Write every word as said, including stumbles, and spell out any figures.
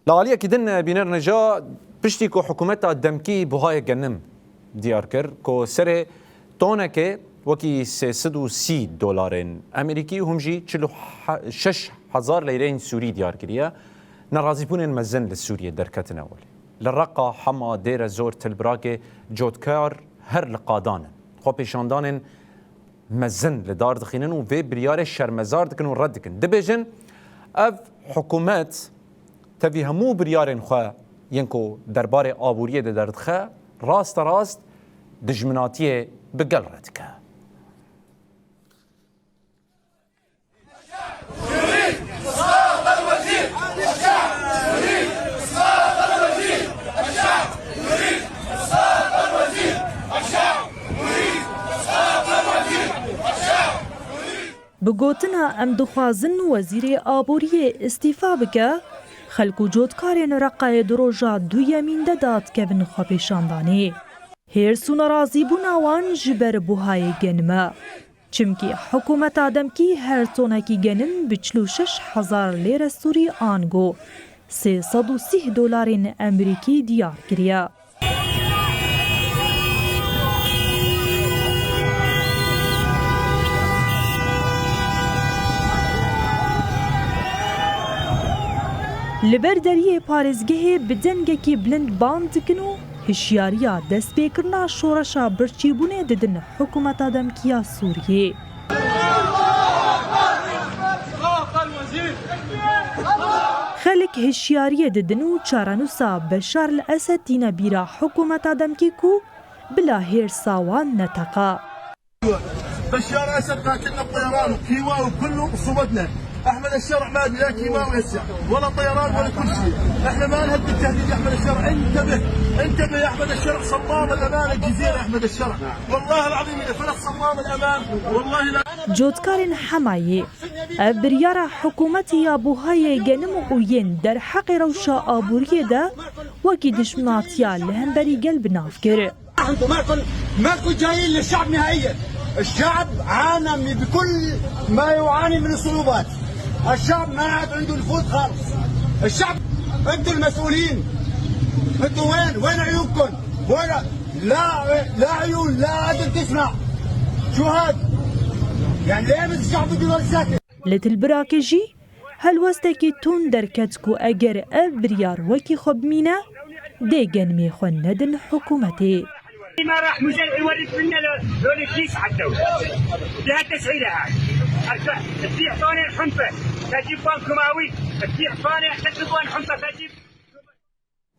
Li aliyekî din, bîner nêja, piştî ku hikûmeta demkî buhayê genim diyar kir ku serê tonekê wekî sê sed û sî dolarên Amerîkî û him jî çil û şeş hezar leyreyên Sûrî diyar kiriye, nerazîbûnên mezin li Sûriyê derketine holê. Li Reqa, Hema, Dêre Zor, Tilbirakê cotkar her li qadan in. Xwepêşandanên mezin li dar dixînin û vê biryarê şermezar dikin û red dikin. Dibêjin, ev hikûmet tevî hemû biryarên xwe yên ku derbarê aboriyê de derdixe, raste rast dijminatiyê bi gel re dike. Bi gotina em dixwazin wezîrê aboriyê îstîfa bike, xelk û cotkarên Reqayê di roja duyemîn de dadikevin xwepêşandanê. Hêrs û nerazîbûna wan ji ber buhayê genim e. Çimkî hikûmeta demkî her tonekî genim bi çil û şeş hezar lêre Sûrî ango sê sed û sî dolarên Amerîkî diyar kiriye. Li ber deriyê parêzgehê bi dengekî bilind bang dikin û hişyariya destpêkirina şoreşa birçîbûnê didin hikûmeta demkî ya Sûriyê. Xelk hişyariyê didin û çarenûsa Beşar el Esed tîne bîra hikûmeta demkî ku bila hêrsa wan neteqa. بشار اسد قاتلنا بطيران وكيماوي كله وصوبتنا. احمد الشرع ما لا كيماوي هسه ولا طيران ولا كل شيء. احنا ما نهدد تهديد يا احمد الشرع، انتبه، انتبه يا احمد الشرع، صمام الامان الجزيره يا احمد الشرع. والله العظيم اذا فرض صمام الامان والله لا. Cotkarên Hemayê ev biryara hikûmetê ya buhayê genim û yên derheqê rewşa aboriyê de wekî dijminatiya li hemberî gel bi nav kir. انتم ماكن ماكن جايين للشعب نهائيا. الشعب عانى من، بكل ما يعاني من الصعوبات. الشعب ما عاد عنده نفوذ خالص. الشعب، انتوا المسؤولين، انتوا وين؟ وين عيونكم؟ وين؟ لا، لا عيون، لا اذن تسمع. شو هاد؟ يعني ليه بس الشعب بده يضل ساكت؟ Li Tilbirakê jî helwestekî tund derket ku eger ev biryar wekî xwe bimîne, dê genimê xwe nedin hikûmetê. ما راح مجرد يوريك منا لو، لو الكيس حتى. بها التسعيرة هاي. تبيع طالع حنطة، تجيب بان كيماوي، تبيع طالع، تجيب بان حنطة، تجيب